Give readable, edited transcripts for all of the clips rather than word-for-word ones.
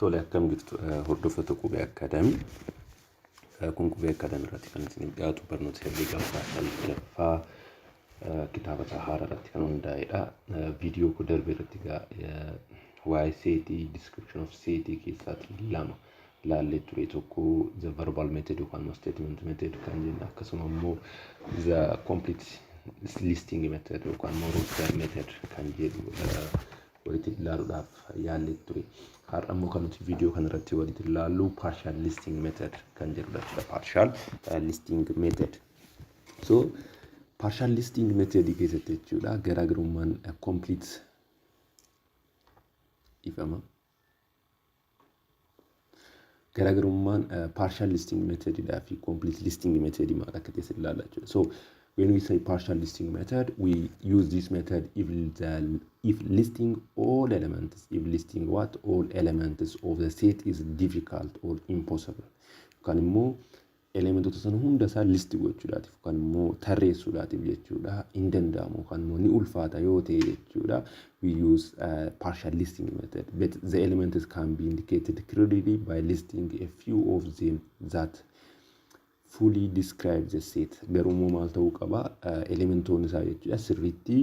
Tole, akkam jirtu hordoftoota Qubee Academy? Kun Qubee Academy irratti kan isiniif dhiyaatu barnoota herreegaa kutaa salgaffaa kitaaba haaraa irratti kan hundaa'edha. Viidiyoo koo darbe irratti egaa waa'ee seetii, description of seetii keessaatii lama ilaallee ture. Tokko the verbal method yookaan immoo statement method kan jennu, akkasuma immoo the complete listing method yookaan immoo roster method kan jedhu walitti ilaaluudhaaf yaallee ture. Har'a immoo kan nuti viidiyoo kana irratti walitti ilaallu partial listing method kan jedhudha jechuudha. Partial listing method. So partial listing method keessatti jechuudha, garaagarummaan complete ifama. Garaagarummaan partial listing methodidhaa fi complete listing method maal akka ta'e ilaalla jechuudha. So when we say partial listing method, we use this method if listing all elements, if listing what? All elements of the set is difficult or impossible. Yookaan immoo elementoota sana hunda isaa list gochuudhaatiif yookaan immoo tarreessuudhaatiif jechuudha hin danda'amu yookaan immoo ni ulfaata yoo ta'e jechuudha, we use partial listing method, but the elements can be indicated clearly by listing a few of them that fully describe the set. Garuu immoo maal ta'uu qaba? Elementoonni isaa jechuudha sirriitti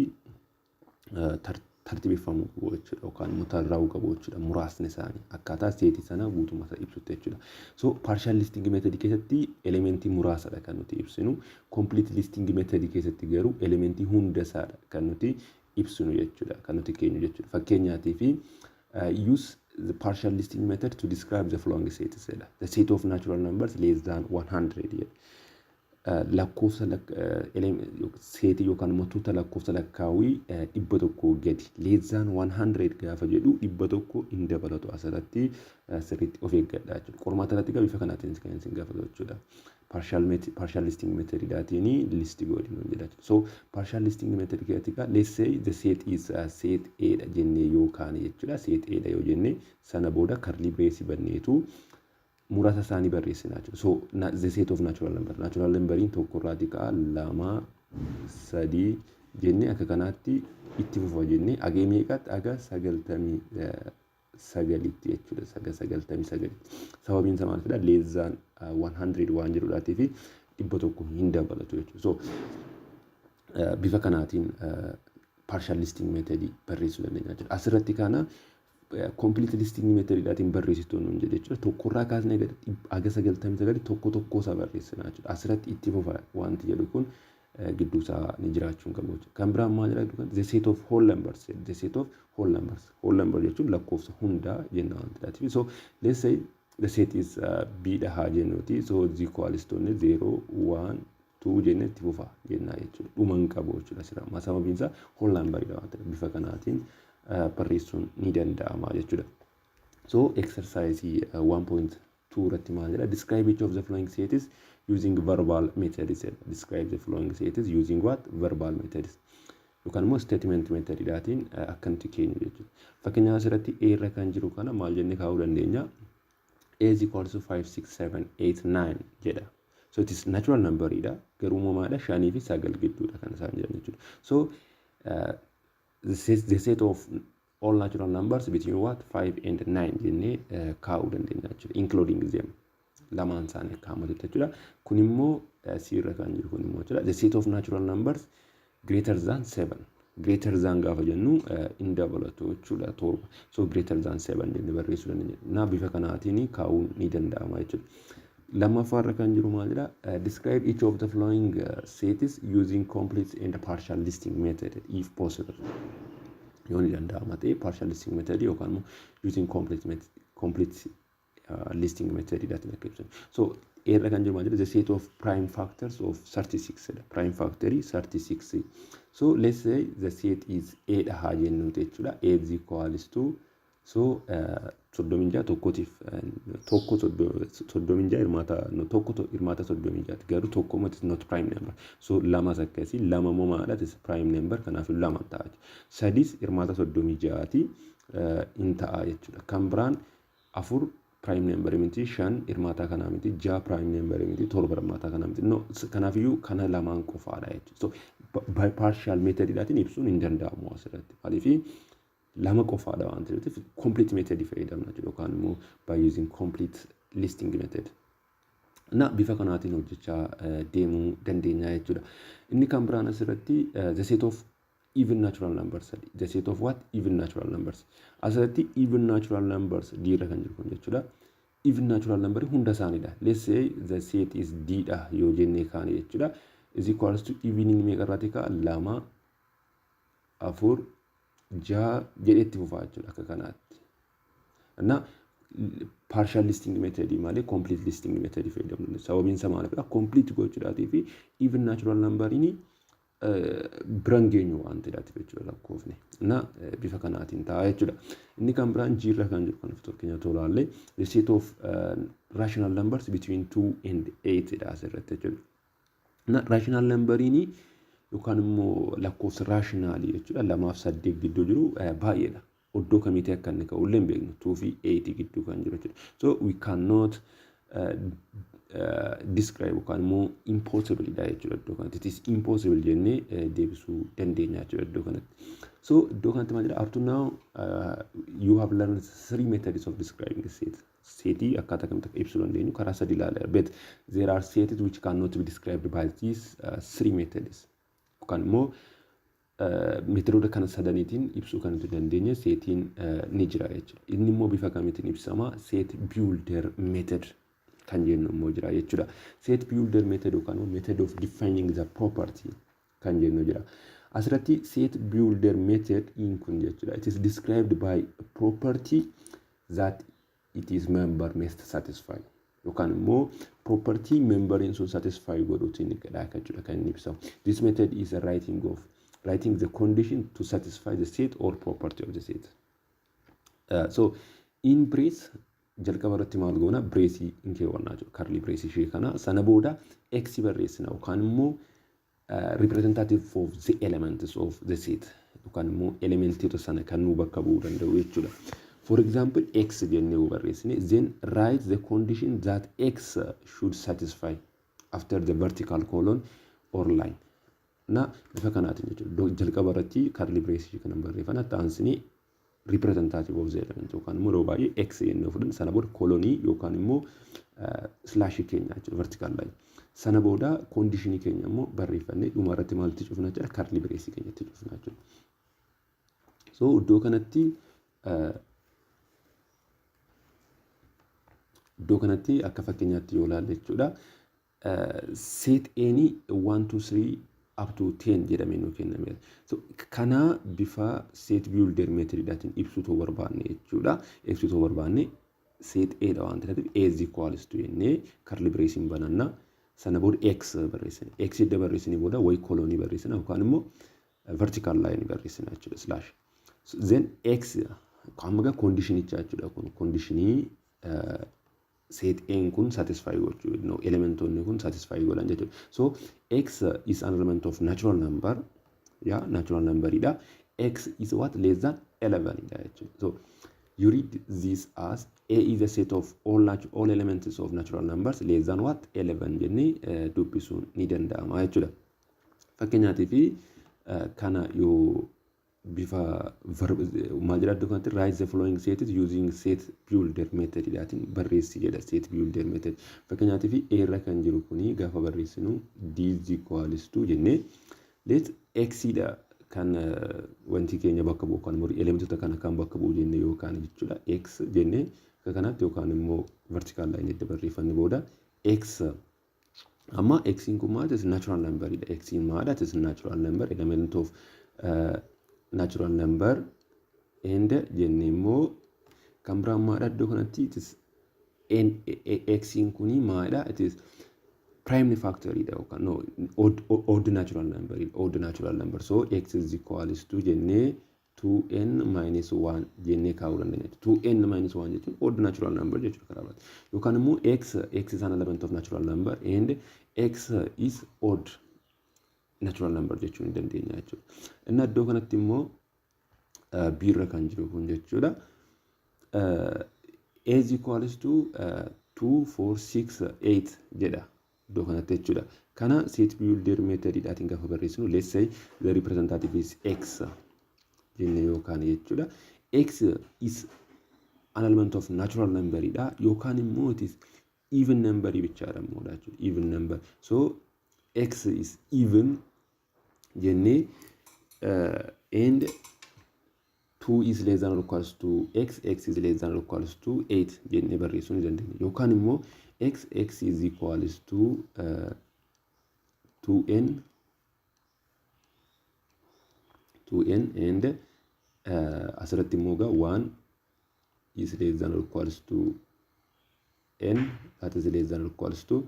tartiibeffamuu qabu jechuudha yookaan immoo tarraa'uu qabu jechuudha, muraasni isaanii akkaataa seetii sana guutummaa isaa ibsutti jechuudha. So partial listing method keessatti elementii muraasadha kan nuti ibsinu. Complete listing method keessatti garuu elementii hunda isaadha kan nuti ibsinu jechuudha, kan nuti keenyu jechuudha. Fakkeenyaatii fi use the partial listing method to describe the following sets jedha. The set of natural numbers less than 100 jedha. Lakkoofsa seetii yookaan immoo tuuta lakkoofsa lakkaawii 100 gadi. Less than 100 gaafa jedhu 100 hin dabalatu. Asirratti sirriitti of eeggadha jechuudha. Qormaata irratti egaa bifa kanaatiin kan isin gaafatu jechuudha. Partial listing methodidhaatiin list godhi nuun jedha. So partial listing method keessatti egaa, let's say the set is set A dha jennee yoo kaane jechuudha. Set A dha yoo jenne, sana booda curly brace banneetu muraasa isaanii barreessina jechuudha. So the set of natural number. Natural numberiin tokko irraatii ka'a, lama, sadii jennee akka kanaatti itti fufa jennee agee meeqaatti? Aga 99tti jechuudha. Saga 99tti. Sababiin isaa maal fedha? Less than 100 waan jedhudhaatii fi 100 hin dabalatu jechuudha. So bifa kanaatiin partial listing method barreessuu dandeenya jechuudha. Asirratti kana complete listing methodidhaatiin barreessitu nuun jedhe jechuudha. Tokkorraa kaasnee aga 99 tokko tokko isaa barreessina jechuudha. Asirratti itti fufa wanti jedhu kun gidduu isaa ni jiraachuu hin qabu jechuudha. Kan biraan maal jedha? The set of whole numbers. The set of whole numbers. Whole number jechuun lakkoofsa hundaa jenna wanti dhaati. So let's say the set is B dha haa jennuuti. So is equals to 0, 1, 2 jennee itti fufa jennaa jechuudha. Dhuma hin qabu jechuudha asirraa. Sababiin isaa whole number dha waan ta'eef bifa kanaatiin barreessuun ni danda'ama jechuudha. So exercise 1.2 irratti maal jedha? Describe each of the following sets using verbal methods jedha. Describe the following sets using what? Verbal methods. Yookaan immoo statement methodidhaatiin akka nuti keenyu jechuudha. Fakkeenyaaf asirratti A irra kan jiru kana maal jennee kaa'uu dandeenya? A is equals to 5, 6, 7, 8, 9 jedha. So it is natural number dha. Garuu maadha? Shanii fi sagal gidduudha kan isaan jedhan jechuudha. So the set of all natural numbers between what? 5 and 9 jennee kaa'uu dandeenya jechuudha, including them. Lamaan isaanii akka hammatutti jechuudha. Kun immoo C irra kan jiru kun immoo jechuudha, the set of natural numbers greater than 7. Greater than gaafa jennu hin dabalatu jechuudha torba. So greater than 7 jennee barreessuu dandeenya. Na bifa kanaatiin kaa'uun ni danda'ama jechuudha. Lammaffaa irra kan jiru maal jedha? Describe each of the following sets using complete and partial listing method if possible. Yoo ni danda'ama ta'e partial listing method yookaan immoo using complete listing method dhaatiin akka ibsan. So A irra kan jiru maal jedha? The set of prime factors of 36 dha. Prime factory 36. So let's say the set is A dha haa jennuuti jechuudha. A is equals to, so 36 tokkootiif tokko, 36 hirmaata tokko, hirmaata 36ti, garuu tokko immoo not prime number. So lamas akkasii, lama immoo maadha? Is prime number, kanaaf lama ta'a. Sadis hirmaata 36ti in ta'a jechuudha. Kan biraan afur prime number miti, shan hirmaataa kanaa miti, ja'a prime number miti, torba hirmaataa kanaa miti. No, kanaafiyyuu kana lamaan qofaadha jechuudha. So by partial methodidhaatiin ibsuun hin danda'amu asirratti. Maaliifi Lama qofaadha waan ta'eef, complete method fayyadamna jechuudha, yookaan immoo by using complete listing method. Na bifa kanaatiin hojjechaa deemuu dandeenya jechuudha. Inni kan biraan asirratti the set of even natural numbers. The set of what? Even natural numbers. Asirratti even natural numbers D irra kan jiru kun jechuudha. Even natural number hunda isaaniidha. Let's say the set is D dha yoo jennee kaane jechuudha. Is equals to even inni meeqa irraati ka'a? Lama, afur, ja'a jedheetti fufaa jechuudha akka kanaatti. Na partial listing method malee complete listing method fayyadamnu. Sababiin isaa maalidha? Complete gochuudhaatii fi even natural numberiin biran geenyu waan ta'eef jechuudha lakkoofne. Na bifa kanaatiin ta'a jechuudha. Inni kan biraan G irra kan jiru kan fakkeenya tolaallee the set of rational numbers between 2 and 8 dha asirratti jechuudha. Na rational numberiin yookaan immoo lakkoofsa rationalii jechuudha lamaaf saddeet gidduu jiru baay'eedha. Iddoo kamiitii akka inni ka'u illee hin beeknu, 2 fi 8 gidduu kan jiru jechuudha. So we cannot describe yookaan immoo impossible dha jechuudha iddoo kanatti. It is impossible jennee deebisuu dandeenya jechuudha iddoo kanatti. So iddoo kanatti maal jedha? Up to now you have learned three methods of describing a set. Setii akkaataa kamitti akka ibsuu dandeenyu karaa sadi ilaala. But there are sets which cannot be described by these three methods. Yookaan immoo methodoota kana sadaniitiin ibsuu kan nuti dandeenye setiin ni jira jechuudha. Inni immoo bifa kamiitiin ibsama? Set builder method kan jennu immoo jira jechuudha. Set builder method yookaan immoo method of defining the property kan jennu jira. Asirratti set builder method in kun jechuudha. It is described by a property that it is member must satisfy. Yookaan immoo property memberiin sun satisfy godhuutiin dha jechuudha kan inni ibsamu. This method is a writing of writing the condition to satisfy the set or property of the set. So in brace jalqaba irratti maal goona? Braceii hin keewwannaa jiru, curly braceii ishee kana. Sana booda x barreessina yookaan immoo representative of the elements of the set yookaan immoo elementoota sana kan nu bakka bu'uu danda'u jechuudha. For example, x jennee yoo barreessine, then write the condition that x should satisfy after the vertical colon or line. Na bifa kanaatiin jechuudha. Jalqaba irratti curly braceii kana barreeffanna, taansinii representative of the element yookaan immoo yeroo baay'ee x jennee fudhanna. Sana booda colonii yookaan immoo slashii keenya jechuudha, vertical line. Sana booda conditionii keenya immoo barreeffannee dhuma irratti maaltti cufna jechuudha? Curly braceii keenyatti cufna jechuudha. So iddoo kanatti akka fakkeenyaatti yoo ilaalle jechuudha. Set A'nii 1, 2, 3 up to 10 jedhamee nuu kennameera. So kana bifa set builder methodidhaatiin ibsuu ta'uu barbaanne jechuudha. Ibsuu ta'uu barbaanne, set A dha waan ta'eef, A is equals to jennee curly bracing bananna. Sana booda x barreessina. X edda barreessinee booda wayi colonii barreessina yookaan immoo vertical line barreessina jechuudha, slash. So then x amma gaa conditionicha jechuudha, kun conditionii set A'n kun satisfy gochuu, no, elementoonni kun satisfy godhan jechuudha. So x is an element of natural number, yeah, natural number dha. X is what? Less than 11 dha jechuudha. So you read this as A is a set of all elements of natural numbers less than what? 11 jennee dubbisuun ni danda'ama jechuudha. Fakkeenyaatiif kana yoo bifa maal jedha iddoo kanatti? Write the following set using set builder method dhaatiin barreessi jedha, set builder method. Fakkeenyaatiif A irra kan jiru kuni gaafa barreessinu, d is equals to jennee, let x dha kan wanti keenya bakka bu'u kan immoo elementoota kana kan bakka bu'u jennee yookaan jechuudha, x jennee akka kanaatti yookaan immoo vertical line edda barreeffanne booda, x amma x kun maal is natural number dha. X maadha? It is natural number, element of natural number, and jennee immoo kan biraan maadha iddoo kanatti? It is x kuni maadha? It is prime factor dha yookaan no, odd natural number, odd natural number. So x is equals to jennee 2n minus 1 jennee kaa'uu dandeenya. 2n minus 1 jechuun odd natural number jechuudha karaa biraatti. Yookaan immoo x is an element of natural number and x is odd natural number jechuu ni dandeenya jechuudha. Inni iddoo kanatti immoo B irra kan jiru kun jechuudha. A is equals to 2, 4, 6, 8 jedha iddoo kanatti jechuudha. Kana set builder methodidhaatiin gaafa barreessinu, let's say the representative is x jenne yookaan jechuudha, x is an element of natural number dha yookaan immoo it is even number bichaadha immoo jechuudha. Even number. So x is even jennee and 2 is less than or equals to x, x is less than or equals to 8 jennee barreessuu ni dandeenya. Yookaan immoo x, x is equals to 2n, 2n and asirratti immoo gaa 1 is less than or equals to n, that is less than or equals to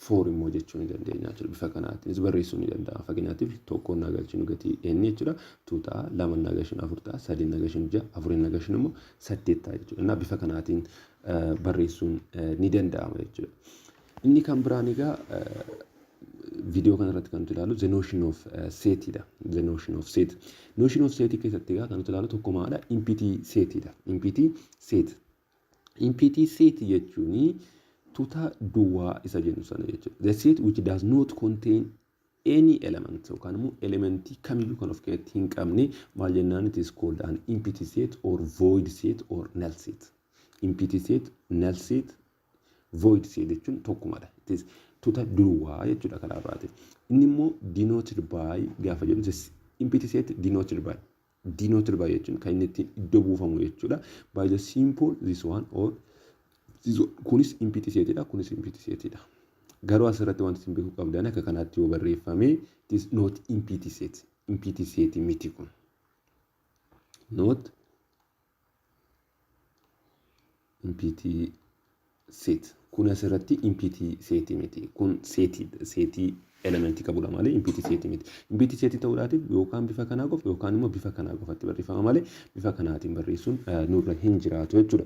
4 immoo jechuu ni dandeenya jechuudha. Bifa kanaatiinis barreessuu ni danda'ama. Fakkeenyaatiif, tokkoon naa galchinu gatii n jechuudha. 2 ta'a, lama naa galchinu afur ta'a, sadii naa galchinu ja'a, afuriin naa galchinu immoo saddeet ta'a jechuudha. Innaa bifa kanaatiin barreessuun ni danda'ama jechuudha. Inni kan biraan egaa viidiyoo kanarratti kan nuti ilaallu the notion of setidha. The notion of set. Notion of set keessatti egaa kan nuti ilaallu tokko maalidha? Empty setidha. Empty set. Empty set jechuun tuuta duwwaa isa jennu sana jechuudha. The set which does not contain any element yookaan immoo elementii kamiyyuu kan of keessatti hin qabne maal jennaan? It is called an empty set or void set or null set. Empty set, null set, void set jechuun tokkumadha. It is tuuta duwwaa jechuudha karaa biraatiin. Inni immoo denoted by gaafa jedhu, empty set denoted by jechuun kan inni ittiin iddoo buufamu jechuudha. By the symbol this one or this one. Kunis empty setidha, kunis empty setidha. Garuu asirratti wanti isin beekuu qabdan, akka kanaatti yoo barreeffame, it is not empty set. Empty set miti kun. Not empty set. Kun asirratti empty set miti. Kun setii elementii qabudha malee empty set miti. Empty set ta'uudhaatiif yookaan bifa kanaa qofa yookaan immoo bifa kanaa qofatti barreeffama malee bifa kanaatiin barreessuun nurra hin jiraatu jechuudha.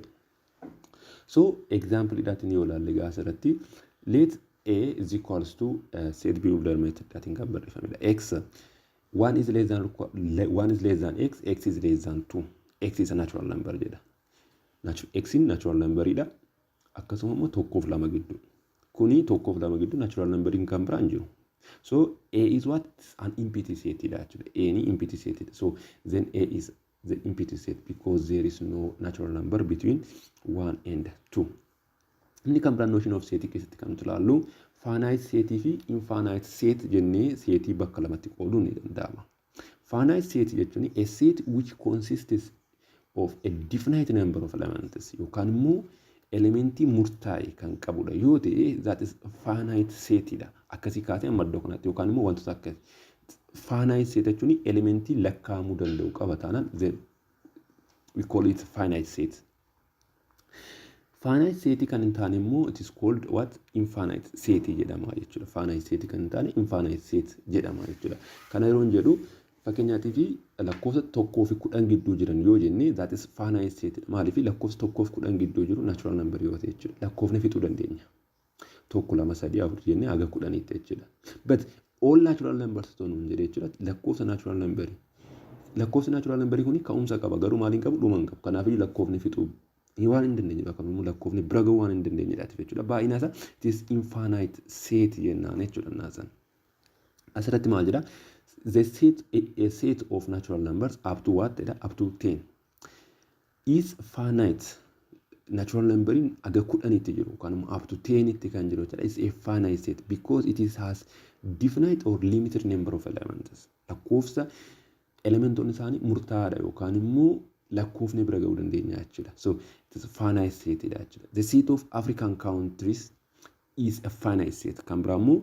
So example dhaatiin yoo ilaalle egaa asirratti, let A is equals to set builder method dhaatiin kan barreeffamedha. X 1 is less than x, x is less than 2. X is a natural number jedha. X in natural number dha. Akkasuma immoo tokkoof lama gidduu. Kuni tokkoof lama gidduu natural numberiin kan biraan jiru. So A is what? An empty set dha jechuudha. A ni empty set dha. So then A is the empty set because there is no natural number between 1 and 2. Inni kan biraan notion of set keessatti kan nuti ilaallu finite set fi infinite set jennee setii bakka lamatti qooduun ni danda'ama. Finite set jechuun a set which consists of a definite number of elements yookaan immoo elementii murtaa'e kan qabudha yoo ta'e, that is finite setidha. Akkasii kaasee amma iddoo kanatti yookaan immoo wantoota akkasii. Finite set jechuun elementii lakkaa'amuu danda'u qaba taanaan, then we call it finite set. Finite set kan hin taane immoo it is called what? Infinite set jedhama jechuudha. Finite set kan hin taane infinite set jedhama jechuudha. Kana yeroo hin jedhu, fakkeenyaatiif, lakkoofsa 1 fi 10 gidduu jiran yoo jenne, that is finite set. Maaliif? Lakkoofsa 1 fi 10 gidduu jiru natural number yoo ta'e jechuudha. Lakkoofni fixuu dandeenya. Tokko, lama, sadii, afur jennee haga 10tti jechuudha. But all natural numbers ta'uu nuun jedhee jechuudha. Lakkoofsa natural number. Lakkoofsi natural number kuni ka'umsa qaba, garuu maaliin qabu? Dhuma hin qabu. Kanaafuu lakkoofni fixuu waan hin dandeenyedha. Yookaan immoo lakkoofni bira gahuu waan hin dandeenyedha jechuudha. Baay'ina isaa it is infinite set jennaan jechuudha naasan. Asirratti maal jedha? The set a set of natural numbers up to what jedha? Up to 10 is finite. Natural numberiin aga 10tti jiru yookaan immoo up to 10tti kan jiru jechuudha. Is a finite set because it is has definite or limited number of elements. Lakkoofsa elementoonni isaanii murtaa'aadha yookaan immoo lakkoofni bira gahuu dandeenya jechuudha. So it is a finite set dha jechuudha. The set of African countries is a finite set. Kan biraa immoo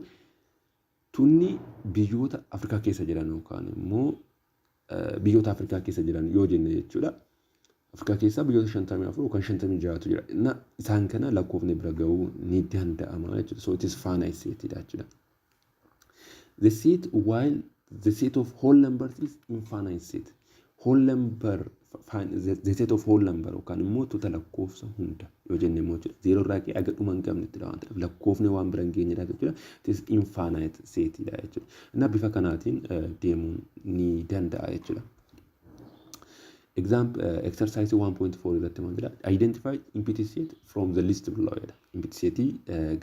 tunni biyyoota Afrikaa keessa jiran yookaan immoo biyyoota Afrikaa keessa jiran yoo jenne jechuudha. Afrikaa keessa biyyoota 54 yookaan 56tu jira. Na isaan kana lakkoofni bira gahuu ni danda'ama jechuudha. So it is finite set dha jechuudha. The set while the set of whole numbers is infinite set. Whole number, the set of whole number yookaan immoo tuuta lakkoofsa hunda yoo jenne immoo jechuudha. Zeeroo irraa ka'ee aga dhuma hin qabnetti waan ta'eef lakkoofni waan bira hin geenyedha jechuudha. It is infinite set dha jechuudha. Innaa bifa kanaatiin deemuun ni danda'a jechuudha. Example, exercise 1.4 irratti maal jedha? Identify empty set from the list below jedha. Empty set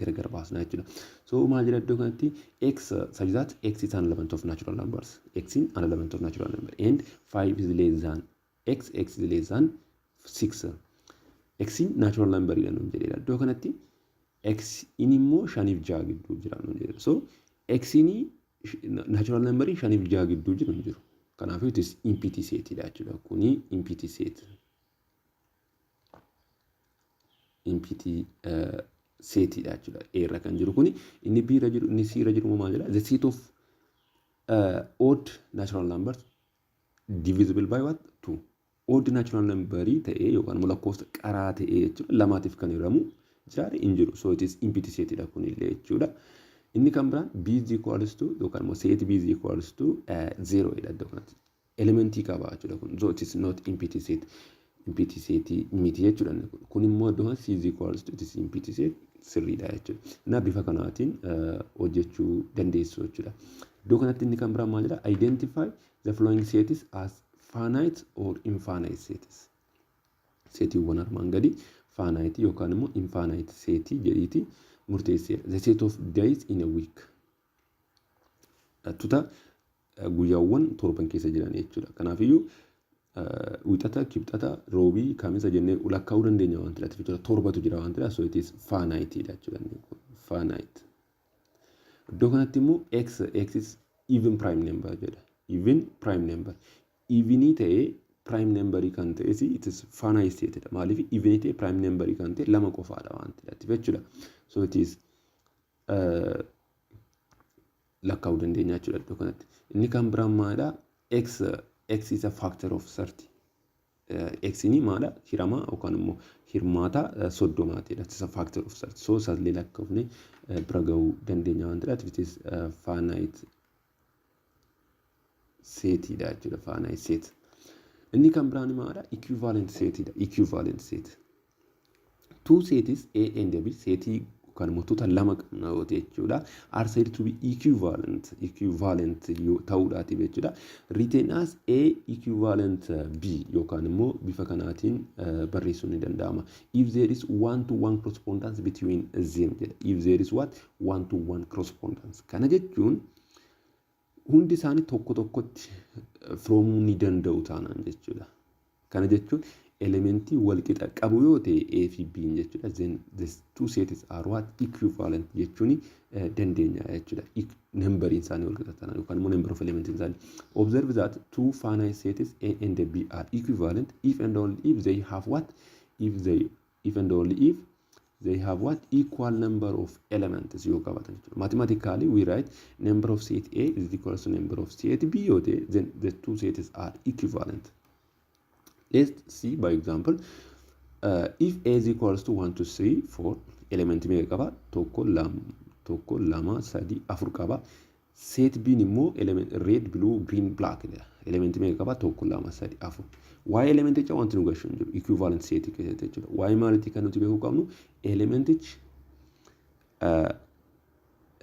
gargar baasna jechuudha. So maal jedha iddoo kanatti? X such that x is an element of natural numbers. X is an element of natural number and 5 is less than x, x is less than 6. X in natural number dha nuun jedheera. Iddoo kanatti x in immoo shaniif ja'a gidduu jira nuun jedheera. So x in natural number shaniif ja'a gidduu jiru hin jiru. Kanaafuu it is empty set dha jechuudha. Kuni empty set. Empty set dha jechuudha. A irra kan jiru kuni. Inni B irra jiru, inni C irra jiru maal jedha? The set of odd natural numbers divisible by what? 2. Odd natural number ta'ee yookaan immoo lakkoofsa qaraa ta'ee jechuudha. Lamaatiif kan hiramu jiraate hin jiru. So it is empty set dha kunillee jechuudha. Inni kan biraan B is equals to yookaan immoo set B is equals to 0 dha iddoo kanatti. Elementii qaba jechuudha kun. So it is not empty set. Empty set miti jechuudha inni kun. Kun immoo iddoo kanatti C is equals to, it is empty set, sirriidha jechuudha. Na bifa kanaatiin hojjechuu dandeessu jechuudha. Iddoo kanatti inni kan biraan maal jedha? Identify the following sets as finite or infinite sets. Seetiiwwan armaan gadi finite yookaan immoo infinite setii jedhiiti murteesseera. The set of days in a week. Tuta guyyaawwan torban keessa jiran jechuudha. Kanaafiyyuu Wixata, Kibxata, Roobii, Kamisa jennee lakkaa'uu dandeenya waan ta'eef jechuudha. Torbatu jira waan ta'eef, so it is finite dha jechuudha. Finite. Iddoo kanatti immoo x, x is even prime number jedha. Even prime number. Evenii ta'ee prime numberii kan ta'es it is finite set dha. Maaliif? Evenii ta'ee prime numberii kan ta'e lama qofaadha waan ta'eef jechuudha. So it is lakkaa'uu dandeenya jechuudha iddoo kanatti. Inni kan biraan maalidha? X, x is a factor of 30. X ni maadha? Hiramaa yookaan immoo hirmaata 30tiidha. It is a factor of 30. So isallee lakkaa'ufne bira gahuu dandeenya waan ta'eef, it is finite setiidha jechuudha. Finite set. Inni kan biraan maalidha? Equivalent setiidha. Equivalent set. Two sets A and B, setii yookaan immoo tuuta lama qabna yoo ta'e jechuudha. Are said to be equivalent ta'uudhaatiif jechuudha. Written as A equivalent B yookaan immoo bifa kanaatiin barreessuun ni danda'ama. If there is one to one correspondence between them jedha. If there is what? One to one correspondence. Kana jechuun hundi isaanii tokko tokkotti firoomuu ni danda'u taanaan jechuudha. Kana jechuun elementii walqixa qabu yoo ta'e A fi B jechuudha. Then the two sets are what? Equivalent jechuun dandeenya jechuudha. Numberiin isaanii walqixa taanaan yookaan immoo number of elements isaanii. Observe that two finite sets A and B are equivalent if and only if they have what? If and only if they have what? Equal number of elements yoo qabaatan jechuudha. Mathematically, we write number of set A is equal to number of set B yoo ta'e, then the two sets are equivalent. Let's see by example. If A is equals to 1, 2, 3, 4, element meeqa qaba? Tokko, lama, tokko, lama, sadi, afur qaba. Set B immoo element red, blue, green, black dha. Element meeqa qaba? Tokko, lama, sadi, afur. Waa'ee elementicha wanti nu gashu hin jiru. Equivalent set keessatti jechuudha. Waa'ee maaliitii kan nuti beekuu qabnu? Elementichi,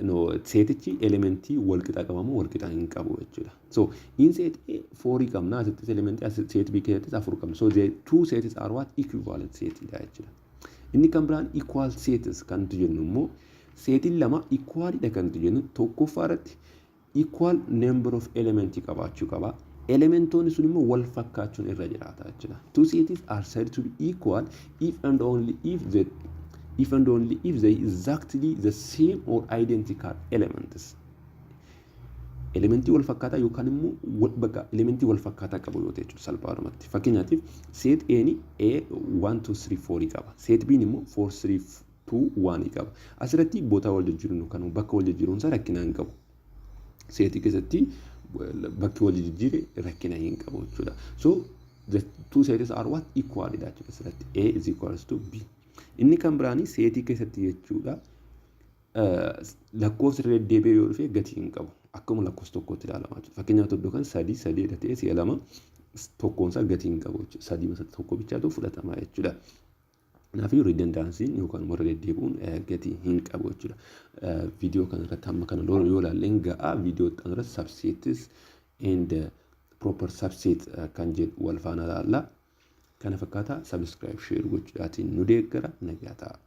no, setichi elementii wal qixa qabamu wal qixa hin qabu jechuudha. So in set A fourii qabna, asittis elementii as set B keessattis afur qabna. So the two sets are what? Equivalent set dha jechuudha. Inni kan biraan equal sets kan nuti jennu immoo, setiin lama equalidha kan nuti jennu, tokkoffaa irratti equal number of elementii qabaachuu qaba. Elementoonni sun immoo wal fakkaachuun irra jiraata jechuudha. Two sets are said to be equal if and only if they exactly the same or identical elements. Elementii wal fakkaataa yookaan immoo bakka elementii wal fakkaataa qabu yoo ta'e jechuudha salphaadhumatti. Fakkeenyaatiif set A ni A 1 2 3 4 qaba. Set B immoo 4 3 2 1 qaba. Asirratti bootaa wal jijjiiruun yookaan bakka wal jijjiiruun isaa rakkina hin qabu. Setii keessatti bakki wal jijjiire rakkina hin qabu jechuudha. So the two sets are what? Equal dha jechuudha asirratti. A is equals to B. Inni kan biraanii setii keessatti jechuudha, lakkoofsa irra deddeebi'ee yoo dhufe gatii hin qabu. Akkuma lakkoofsa tokkotti ilaalama jechuudha. Fakkeenyaaf iddoo kan sadii sadiidha ta'e, si'a lama tokkoonsaa gatii hin qabu jechuudha. Sadii tokko bichaatu fudhatama jechuudha. Kanaafuu redundancyn yookaan immoo irra deddeebi'uun gatii hin qabu jechuudha. Viidiyoo kana irratti hamma kana yoo ilaalleen ga'a. Viidiyoo kana irratti subsets and Proper subset kan jedhu wal faana ilaalla. Kana fakkaata. Subscribe, share gochuudhaatiin nu deeggara. Nagaa ta'a.